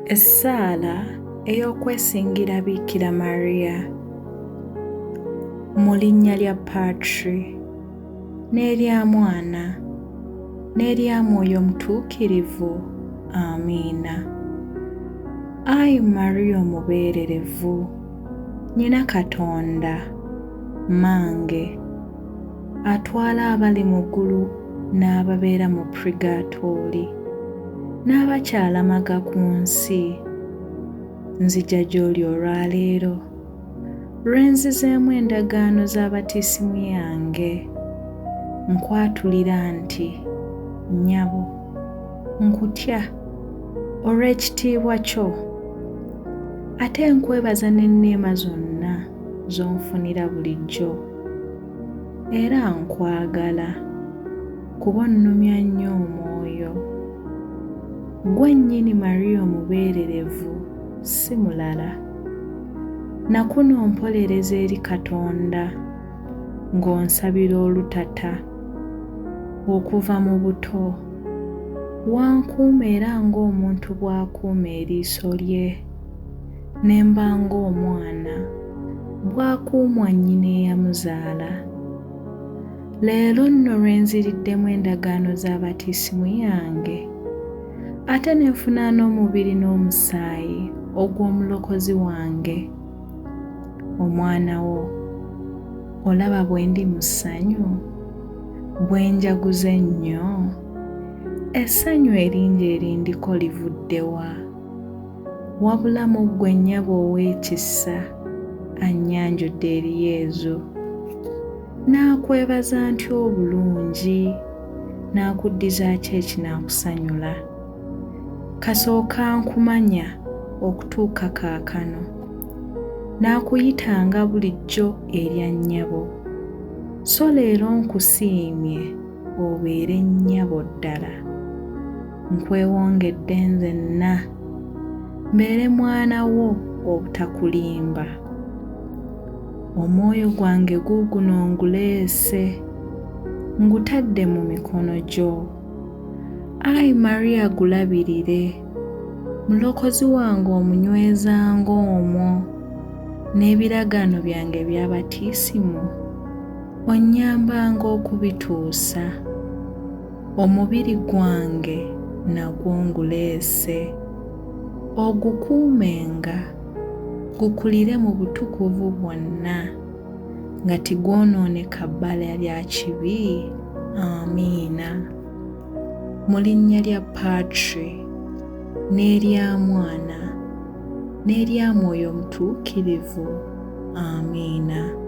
Essaala ey'okwesingira Biikira Maria mu linnya lya Patri n'erya Mwana n'erya Mwoyo Mutuukirivu. Amiina. Ayi Maria omubeererevu, Nnyina Katonda, mmange, atwala abali mu ggulu n'ababeera mu purigaatooli, n'abakyalamaga ku nsi, nzija gy'oli olwaleero, lwe nzizeemu endagaano za Batiisimu yange, nkwatulira nti, Nnyabo, nkutya olw'ekitiibwa kyo, ate nkwebaza n'enneema zonna z'onfunira bulijjo. Era nkwagala, kuba onnumya nnyo omwoyo. Ggwe nnyini Maria omubeererevu, si mulala. Na kuno ompolereza eri Katonda ng'onsabira olutata. Okuva mu buto, wankuuma era ng'omuntu bw'akuuma eriiso lye. Ne mba ng'omwana bw'akuumwa nnyina eyamuzaala. Leero nno lwe nziriddemu endagaano za Batiisimu yange, ate ne nfuna n'omubiri n'omusaayi ogw'Omulokozi wange, Omwana wo, olaba bwe ndi mu ssanyu, bwe njaguza ennyo? Essanyu eringi erindiko livudde wa? Wabula mu ggwe nnyabo ow'ekisa annyanjudde eri Yezu. Naakwebaza ntya obulungi? Naakuddiza ki ekinaakusanyula? Kasooka nkumanya okutuuka kaakano. Naakuyitanga bulijjo erya nnyabo. So leero nkusiimye obeere nnyabo ddala. Nkwewongedde nzenna mbeere mwana wo obutakulimba. Omwoyo gwange guuguno nguleese, ngutadde mu mikono gyo. Ayi Maria gulabirire, Mulokozi wange omunywezanga omwo n'ebiragaano byange ebya Batiisimu onnyambanga okubituusa. Omubiri gwange nagwo nguleese, ogukuumenga gukulire mu butukuvu bwonna, nga tigwonooneka bbala lya kibi. Amiina. Mu linnya lya Patri, n'erya Mwana, n'erya Mwoyo Mutuukirivu. Amiina.